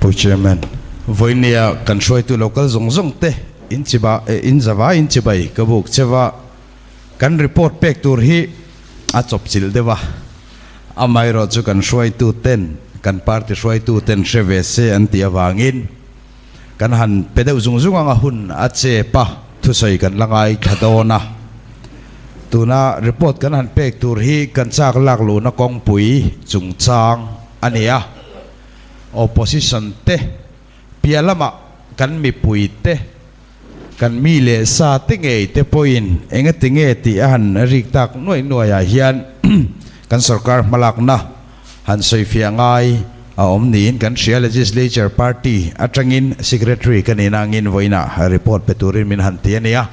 Pu Chairman, vawinia kan hruaitu local zawng zawng te in chiba in zava in chibai ka buk cheva kan report pek tur hi a chawpchilh deuh a, amaherawh chu kan hruaitu ten kan party hruaitu ten hre ve se an tih avangin kan han pe deuh zung zung anga hun a chep a, thusawi kan la ngaithla dawn a. Tuna report kan han pek tur hi kan chak lak luhna kawngpui chungchang a ni a, opposition te piah lamah kan mipui te, kan mi leh sa te ngei te pawhin engati nge tih a han rik tak nuaih nuaihah hian kan sorkar hmalakna han sawifiah ngai a awm niin kan hria. Legislature Party atangin Secretary ka nihna angin vawiinah report pe turin min han ti a ni a.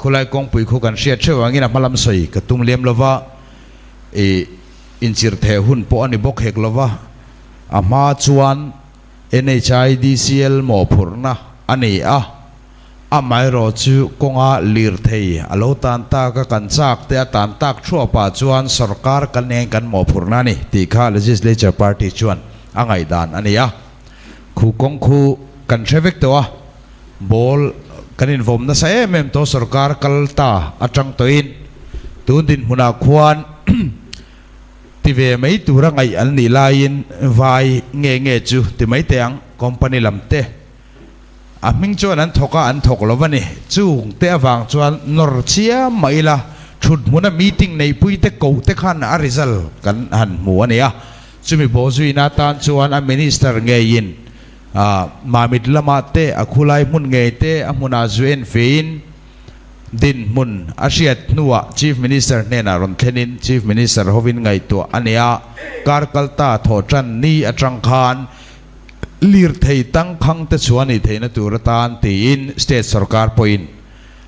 Khulai kawngpui khu kan hriat theuh angin a hmalam sawi ka tum lem lova, ih inchirh theh hun pawh a ni bawk hek lova, a hma chuan NHIDCL mawhphurhna a ni a, amaherawh chu kawnga lirthei a lo tan tak a, kan chak te a tan tak thuah pah chuan sorkar kan eng kan mawhphurhna a ni tih kha Legislature Party chuan a ngaihdan a ni a. Khu kawng khu kan hre vek tawh a, ball kan invawm nasa em em tawh sorkar kal ta atang tawhin tun dinhmunah khuan Ti ve mai tura ngaih an nih laiin vai nge nge chu ti mai teh ang, company lam te a hming chuan an thawk a, an thawk lo va ni. Chung te avang chuan nawr chiam mah ila thut hmuna meeting neihpui te koh te khan a result kan han hmu a ni a. Chumi bawhzuina atan chuan a minister ngeiin Mamit lamah te a khulai hmun ngei te a hmunah zu en fein, Dinhmun a hriat hnuah Chief Minister hnenah rawn thlenin Chief Minister hovin ngaihtuah a ni a, kar kalta thawh tan ni atang khan lirthei tangkhang te chhuah nih theihna tur atan tiin State sawrkar pawhin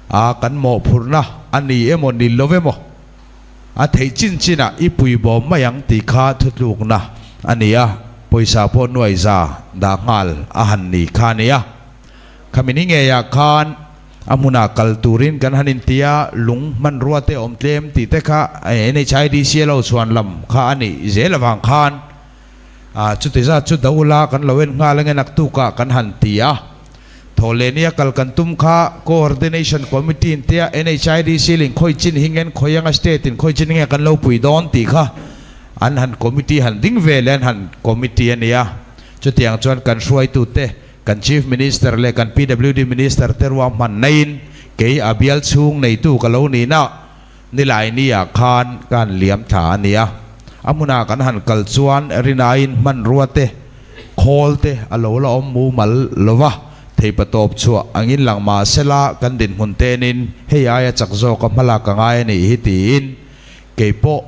a kan mawhphurhna a ni emaw ni lo emaw a theih chin chinah i pui bawm mai ang tih kha thutlukna a ni a, pawisa pawh nuai za dah nghal a han ni kha a ni a. Khami ni ngeiah khan a hmunah kal turin kan han inti a, lung hmanrua te awm tlem tih te kha NHIDC a lo chhuan lam kha a nih zel avang khan chuti zat chu do ula kan lo en nghal ange naktukah kan han ti a. Thawhlehnia kal kan tum kha Coordination Committee in tia NHIDC lin khawi chin hi ngen khawi anga state in khawi chin nge kan lo pui dawn tih kha an han committee han ding ve leh an han committee a nia. Chutiang chuan kan hruaitute Kan Chief Minister leh kan PWD Minister te ruahman naiin kei a bial chhung neitu ka lo nihna Nilaini ah khan ka han liam thla a ni a. A hmunah kan han kal chuan rinaiin hmanrua te, khawl te a lo la awm mumal lo va, theipatawp chhuah angin lang mah sela kan dinhmun tenin hei aia chak zawk a hmalak a ngai a nih hi tiin keipawh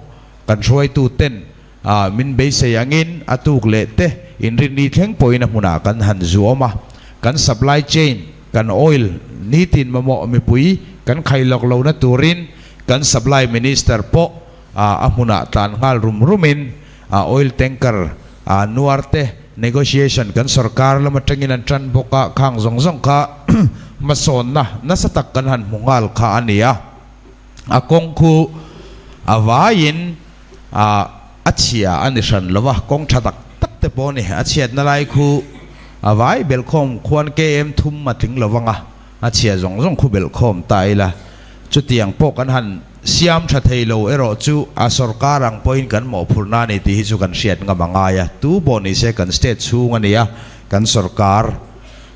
kan hruaitu ten A, min beisei angin a tuk leh te inrinni thleng pawhin a hmunah kan han zuam a. Kan supply chain, kan oil nitin mamawh mipui kan khai lawk lohna turin kan supply minister pawh a hmunah tlan nghal rum rumin oil tanker a nuar te negotiation kan sorkar lam atangin an tan bawk a, khang zawng zawng kha hmasawnna nasa tak kan han hmu nghal kha a ni a. A kawng khu a vaiin A a chhia a ni hran lo va, kawng tha tak tak te pawh a ni. A chhiatna lai khu a vai belhkhawm khuan KM thum a tling lo vang a, a chhia zawng zawng khu belhkhawm ta ila. Chutiang pawh kan han siam tha thei lo erawh chu a sawrkar ang pawhin kan mawhphurhna a ni tih hi chu kan hriat ngam a ngai a. Tu pawh ni se kan state chhung a ni a, kan sawrkar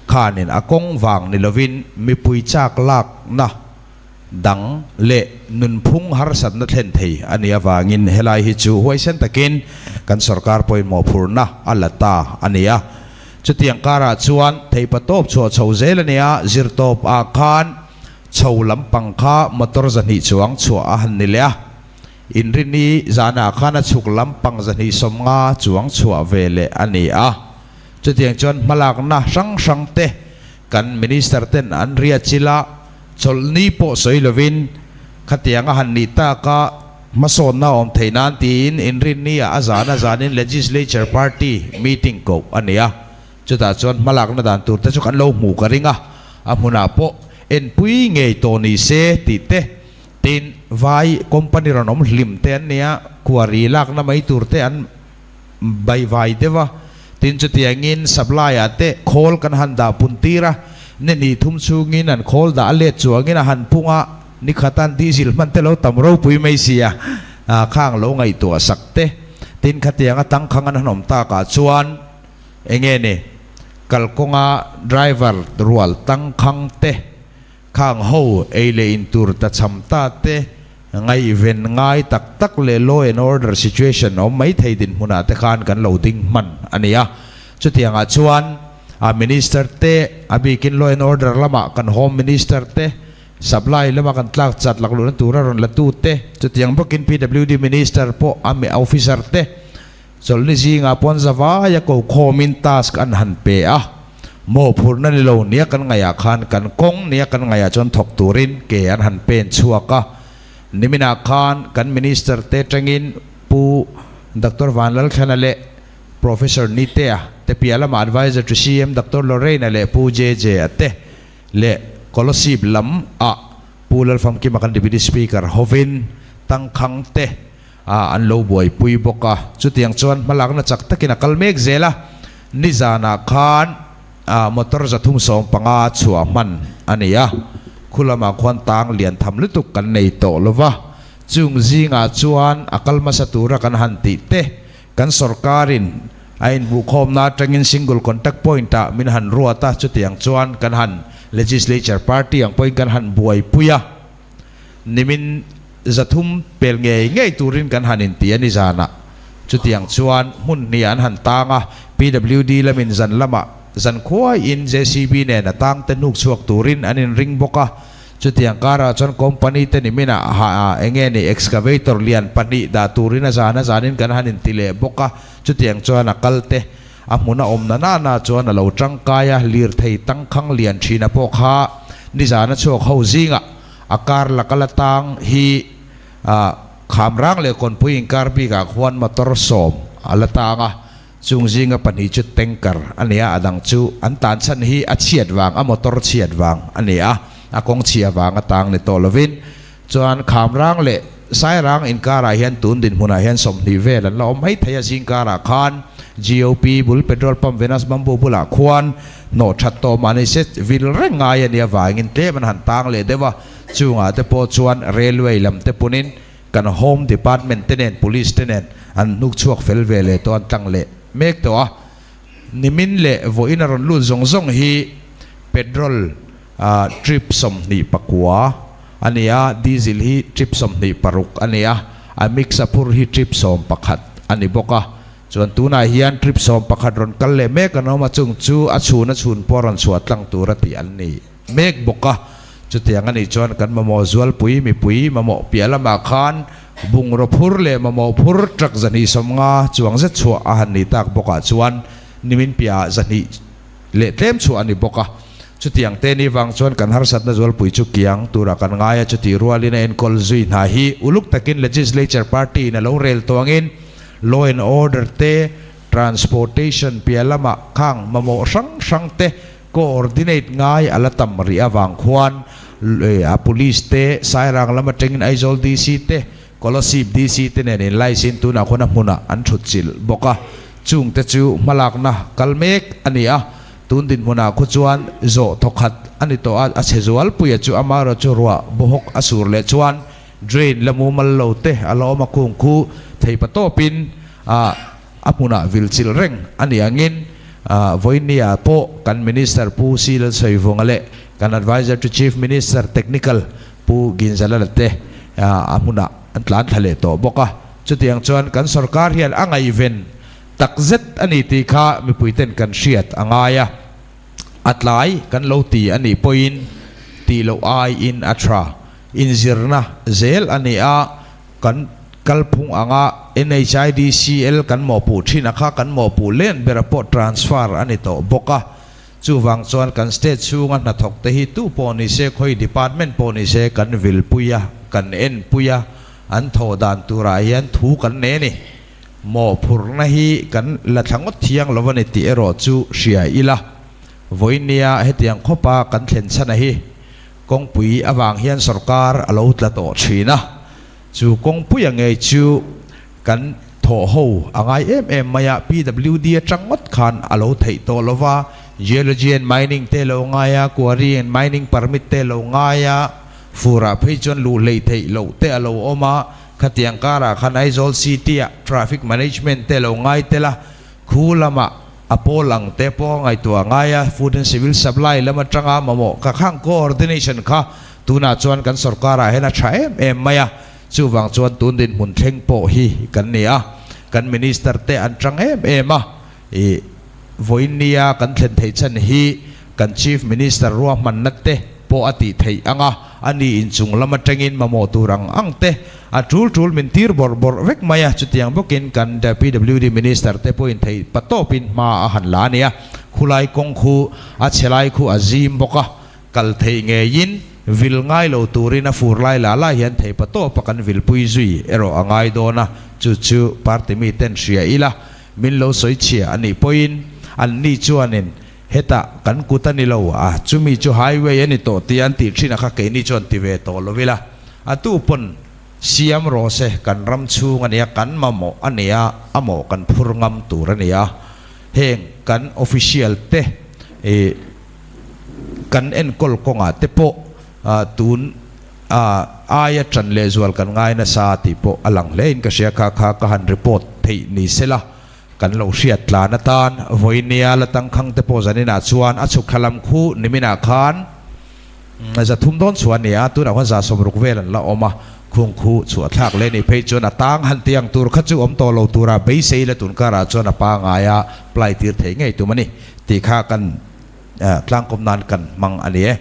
khanin a kawng vang ni lovin mipui chak lakna dang leh nunphung harsatna thlen thei a nih avangin helai hi chu huaisen takin kan sorkar pawimawh phurna a la ta a ni a. Chutiang karah chuan theihpatawp chhuah chho zel a ni a, zirtawp ah khan chho lampang kha motor 200 chuang chhuah a han ni leh a, inrini zanah khan a chhuk lampang 250 chuang chhuah ve leh a ni a. Chutiang chuan hmalakna hrang hrang te kan minister ten an riat chilh a, Chawlhni pawh sawi lovin khatiang a han nih tak a, hmasawnna a awm theih nan tiin inrinni ah a zan a zanin Legislature Party meeting koh a ni a, chutah chuan hmalakna dan tur te chu kan lo hmuh ka ring a, a hmunah pawh enpui ngei tawh ni se tih te, tin vai company rawn awm hlim te an nia, quarry lakna mai tur te an baihvai deuh a. Tin, chutiangin supply-ah te khawl kan han dah pun tir a, ni hnih thum chhungin an khawl dah a let chuangin a han phung a, ni khatan diesel hman te lo tam ropui mai sia, khang lo ngaihtuah sak te. Tin, khatianga tangkhang an han awm takah chuan enge ni, kalkawnga driver rual tangkhang te, Khang ho ei leh in tur ta cham ta te, ngaihven ngai tak tak leh law and order situation awm mai thei dinhmunah te khan kan lo ding hman a ni a. Chutiangah chuan a Minister te, a bikin law and order lamah kan Home Minister te, supply lama kan tlak chat lakluhna tura rawn la tu te, chutiang bawkin PWD Minister pawh a officer te chawlhni zingah pawn zavaia ko khawmin task an han pe a. Mawhphurhna ni lo nia kan ngaihah khan kan kawng nia kan ngaihah chuan thawk turin ke an han pen chhuak a. Niminah khan kan Minister te tangin Pu Doctor Vanlalthlana leh Professor Nitea te piah lamah Adviser to CM Doctor Lorraine-a leh Pu JJ-a te leh Kolosib lam ah Pu Lalfamkima kan Deputy Speaker hovin tangkhang te a an lo buaipui bawk a. Chutiang chuan hmalakna chak takin a kal mek zel a, nizanah khan a motor 315 chhuah hman a ni a, khu lamah khuan tang lian tham lutuk kan nei tawh lo va, chung zingah chuan a kal hmasa tura kan han tih te kan sorkarin a inhmuhkhawmna atangin single contact point-ah min han ruat a, chutiang chuan kan han legislature party ang pawhin kan han buaipui a. Nimin 300 pel ngei ngei turin kan han inti a ni zanah. Chutiang chuan hmun hnih an han tang a, PWD lamin zan lamah zan khuaiin JCB nen a tang te hnuk chhuak turin an inring bawk a. Chutiang karah chuan company te niminah ha enge ni excavator lian pahnih dah turin a zan a zanin kan han inti leh bawk a. Chutiang chuan a kal te a hmun a awm na nana chuan a lo tangkai a, lirthei tangkhang lian thina pawh kha nizan a chhuak ho zingah a kar laka la tang hi Khamrang leh Kawnpui inkar bikah khuan motor 10 a la tang a, chung zinga pahnih chu tanker a ni a, a dang chu an tan chhan hi a chhiat vang, a motor chhiat vang a ni a, a kawng chhia vang a tang ni tawh lovin chuan Khamrang leh Sairang inkarah hian tun dinhmunah hian 20 vel an la awm mai thei a, zingkarah khan GOP bul petrol pump Venus Bamboo bulah khuan hnawh that tawh mah ni se vil reng ngai a nia vangin tlem an han tang leh deuh a, chungah te pawh chuan railway lam te punin kan home department te nen police te nen an hnuk chhuak fel ve leh tawh an tlang leh mek tawh a, nimin leh vawiin a rawn lut zawng zawng hi petrol trip 29 a ni a, diesel hi trip 26 a ni a, a mix a phur hi trip 11 a ni bawk a. Chuan tunah hian trip 11 rawn kal leh mek an awm a, chung chu a chhun a chhun pawh rawn chhuah tlang tur a tih an ni mek bawk a. Chutiang a nih chuan kan mamawh zualpui mipui mamawh piah lamah khan bungraw phur leh mamawh phur truck 250 chuang zet chhuah a han nih tak bawkah chuan nimin piahah 200 leh tlem chhuah a ni bawk a. Chutiang te ni vang chuan kan harsatna zualpui chu kiang tura kan ngai a, chutih rualin a enkawl zui hna hi uluk takin Legislature Party in a lo rel tawngin Law and Order te, Transportation piah lamah khang mamawh hrang hrang te coordinate ngai a la tam rih avang khuan a Police te, Sairang lam atangin Aizawl DC te, Kolasib DC te nen inlaisin tunah khuan a hmunah an thut chilh bawk a, chungte chu hmalakna kal mek a ni a, tun dinhmunah khu chuan zawh thawkhat a ni tawh a, a chhe zualpuia chu amaherawhchu ruah bawhawk a sur leh chuan Drain la mumal lo te a la awm a khung khu thei pa tawpin a a hmunah vil chilh reng a ni angin vawinia pawh kan Minister Pu C Lalsawivunga leh kan Adviser to Chief Minister Technical Pu Ginzalala te a hmunah an tlan thla leh tawh bawk a. Chutiang chuan kan sorkar hian a ngaihven takzet a ni tih kha mipuiten kan hriat a ngai a. A tlai kan lo ti a nih pawhin tih loh aiin a tha. Inzirna zel a ni a, kan kalphung anga NHIDCL kan mawhpuh thin a kha kan mawhpuh len bera pawh transfer a ni tawh bawk a. Chuvang chuan kan state chhunga hnathawk te hi tu pawh ni se, khawi department pawh ni se kan vilpui a, kan enpui a, an thawh dan turah hian thu kan nei a ni. Mawhphurhna hi kan la thla ngawt thiang lo a ni tih erawh chu hria ila, vawinia hetiang khawpa kan thlen chhan a hi kawngpui avang hian sorkar a lo tla tawh thin a, chu kawngpuia ngei chu kan Thawh ho a ngai em em mai a, PWD atang ngawt khan a lo theih tawh lo va, Geology and Mining te lo ngai a, Quarry and Mining Permit te lo ngai a, furah phei chuan luh hleih theih loh te a lo awm a, khatiang karah khan Aizawl City ah Traffic Management te lo ngai tel a, khu lamah a pawl ang te pawh a ngaihtuah a ngai a, Food and Civil Supply lam atanga mamawh ka khang coordination kha tunah chuan kan sorkarah hian a tha em em mai a. Chuvang chuan tun dinhmun thleng pawh hi kan ni a, kan Minister te an tang em em a, ih vawiinnia kan thlen theih chhan hi kan Chief Minister ruahmanna te pawh a tih theih ang a, a ni inchung lam atangin mamawh tur ang ang te a tul tul min tir bawrh bawrh vek mai a, chutiang bawkin kan PWD Minister te pawhin theih patawpin hma a han la a ni a, khulai kawng khu a chhe lai khu a zim bawk a, Kal theih ngeiin vil ngai lo turin a fur lai lah lai hian theipa tawpa kan vilpui zui erawh a ngai dawn a, chu chu party mi ten hria ila min lo sawi chhia a nih pawhin anni chuanin hetah kan kut a ni lo a, chumi chu highway a ni tawh tia an tih thin a kha keini chuan ti ve tawh lo ila, a tu pawn siam rawh se kan ram chhung a nia, kan mamawh a nia, a mawh kan phur ngam tur a nia, heng kan official te ih. Kan enkawl kawngah te pawh tun aia ṭan lehzual kan ngai nasa tih pawh a lang hlein ka hria. Kha kha ka han report theih ni sela kan lo hriat tlan atan vawinia la tangkhang te pawh zaninah chuan a chhuk thla lam khu niminah khan 300 dawn chhuah a ni a, tunah khuan 60 vel an la awm a, khung khu chhuah thlak leh nih phei chuan a tang han ti ang tur kha chu awm tawh lo tura beisei la tun karah chuan a pangaia ply tir theih ngei tum a ni tih kha kan Tlangkawm nan kan hmang a ni e.